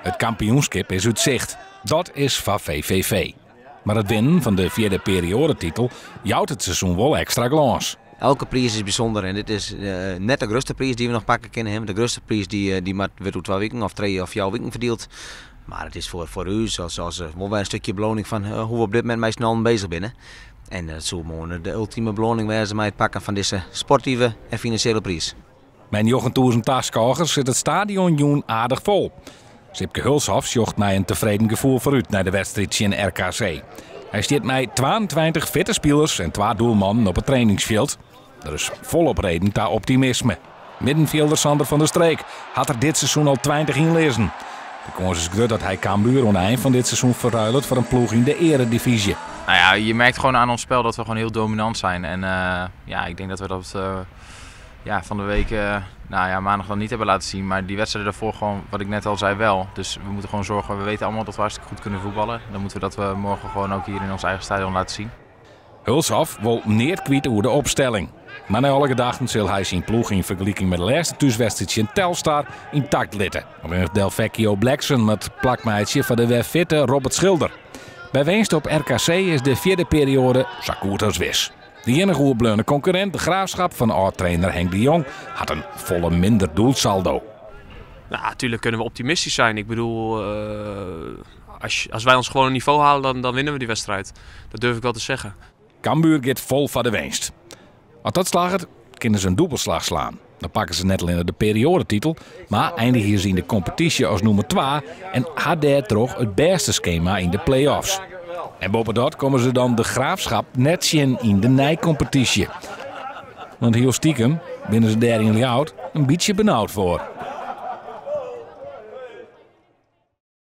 It kampioenskip is út sicht. Dat is foar VVV. Mar it winnen fan de fjirde perioadetitel jout it seizoen wol ekstra glâns. Elke priis is bysûnder en dit is net de grutste priis dy't we noch pakke kinne. De grutste priis dy, dy moat, wurdt oer 2 wiken of 3 of 4 wiken ferdield. Mar it is foar ús as wol wer in stikje beloning fan hoe't we op dit momint mei syn allen beuzich binne. En dat soe moarn de ultime beloning wêze mei it pakken fan dizze sportive en finansjele priis. Mei 9000 taskôgers sit it stadion jûn aardich fol. Sipke Hulshoff sjocht mei in tefreden gefoel foarút nei de wedstriid tsjin RKC. Hy stiet mei 22 fitte spilers en twa doelmannen op it trainingsfjild. Der is folop reden ta optimisme. Middenfjilder Sander van der Streek hat der dit seizoen al 20 ynlizzen. De kâns is grut dat hy Cambuur oan de ein fan dit seizoen ferruilet foar in ploech yn de earedivyzje. Nou ja, je merkt gewoon aan ons spel dat we gewoon heel dominant zijn. En ja, ik denk dat we dat ja, van de week, nou ja, maandag dan niet hebben laten zien. Maar die wedstrijden daarvoor gewoon, wat ik net al zei, wel. Dus we moeten gewoon zorgen, we weten allemaal dat we hartstikke goed kunnen voetballen. Dan moeten we dat we morgen gewoon ook hier in ons eigen stadion laten zien. Hulshoff wol neat kwyt oer de opstelling. Mar nei alle gedachten sil hy syn ploech yn fergeliking mei de lêste thúswedstriid tsjin Telstar yntakt litte. Allinnich Delvecchio Blackson moat plak meitsje foar de wer fitte Robbert Schilder. By winst op RKC is de fjirde perioade sa goed as wis. De iennige oerbleaune konkurrint, De Graafschap fan âld-trainer Henk de Jong, hat in folle minder doelsaldo. Nou, natuurlijk kunnen we optimistisch zijn. Ik bedoel, als wij ons gewone niveau halen, dan winnen we die wedstrijd. Dat durf ik wel te zeggen. Cambuur giet fol foar de winst. As dat slagget, kinne se in dûbelslach slaan. Dan pakke se net allinnich de perioadetitel, mar einigje se yn de kompetysje as nûmer 2 en ha dêrtroch it bêste skema yn de play-offs. En boppedat komme se dan De Graafschap net tsjin yn de neikompetysje. Want hiel stikem binne se dêr yn Ljouwert in bytsje benaud foar.